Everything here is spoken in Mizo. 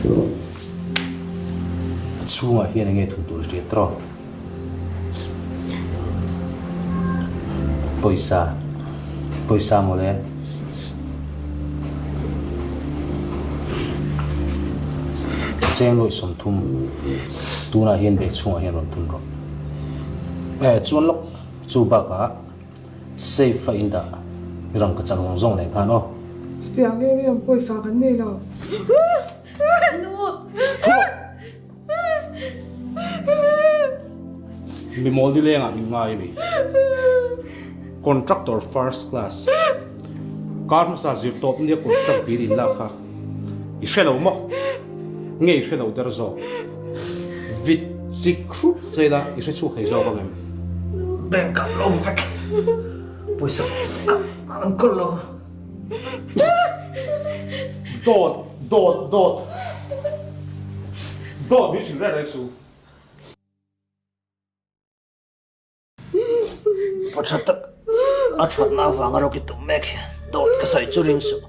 A chhungah hian enge thun tur hriat tawh? Pawisa, pawisa mawle. Cheng lawih 30 tunah hian bag chhungah hian rawn thun rawh. Eh chuan lawk chu bakah Safe a in dah i rangka chak zawng zawng nen khan aw. Chutiang em em pawisa kan nei lo. Mi mawl ni lengah min ngai a ni. Contractor first class. Kar hmasa zir tawp nia contract dil in lak kha i hre lo maw? Nge i hre lo der zawk? Vit chik hrup che ila i hre chhuak thei zawk ang em? Bank ah lo vek pawisa ka an kawl lo. Dawt dawt dawt dawt min hrilh reng reng su. Pa tha tak a thatna avanga rawk i tum mek hian dawt ka sawi chu ring suh.